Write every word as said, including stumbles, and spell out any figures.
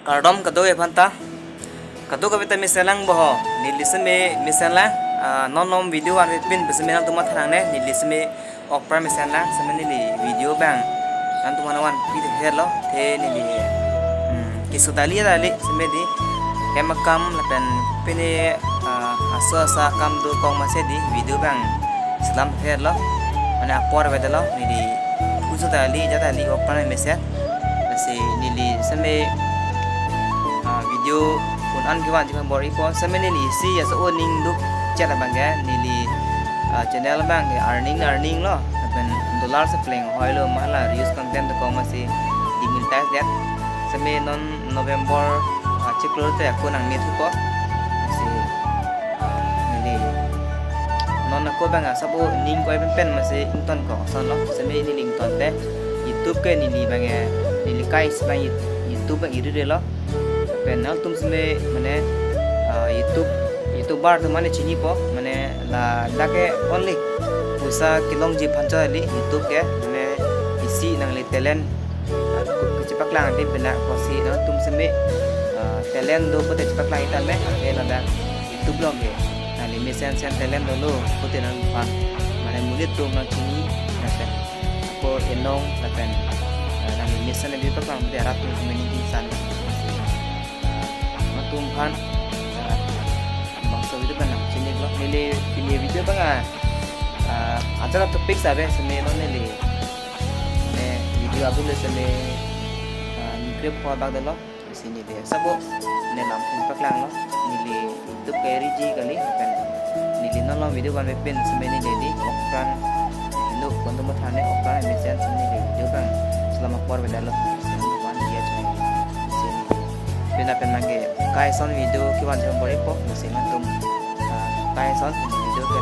Kardom kadokave aphanta. Kadokave ta mesenlang bo ho. Neli seme mesenlang. Ah, non non video vanpin seme nangtum matha nangne. Neli seme okpran mesenlang. Seme neli video abang nangtum aphan vanpi thekthe lo. Te neli, hmm, keso ta kali ta kali seme di hem akam lapen pine, ah, aso asa akam dokok amatsi di video abang selam thekthe lo. Mane apor avedetlo, neli puso ta kali, ja ta kali, okpran mesen. Lasi neli seme, ah, video un-an kevanji aphan bor-ipo, seme neli isi aso o ning duk chet abang ke, neli, ah, channel abang ke earning, earning lo, lapen dollar si pleng hoi lo, ma la reuse content dokok amatsi demonetize det. Seme non November, ah, chiklo te ako nangmethupo. Lasi, ah, neli non ako abang asap o ning koi pen pen amatsi ingtonkok ason lo. Seme neli ingtonte YouTube ke neli abang, eh, neli kai si abang You-, YouTube abang irirelo. Pen nangtum seme mane, ah, YouTube, YouTuber atum mane chinipo, mane ladak ke only poisa kelongji aphan chot kali YouTube ke, mane isi nangli talent, ah, kachepaklang di bena kosi nangtum seme, ah, talent do pote chepaklang itame, ake ladak YouTube along ke nangli mesen sen talent dolo pote nangphan mane monit atum nangchini, nangpen ako enong lapen, ah, nangli mesen abang paklang pote arat atum seme ningtingsan. Nangtum aphan, ah, bangso video abang nangchini lo. Neli pini video abang, ah, ah, ajat topic ave seme non neli, ne video upload le seme, ah, ni krep ho bak dolo. Lasi neli asap o ne lam pin paklang lo. Neli YouTube ke iriji kali, lapen neli non lo video vanpin seme neli di okpran, hinu kontu matha ne okpran mesen seme neli video abang selam apor avedetlo. Seme wan dia channel. Lasi neli pina pen abang ke kai ason video kevanji aphan bor-ipo, lasi nangtum, ah, kai ason video ke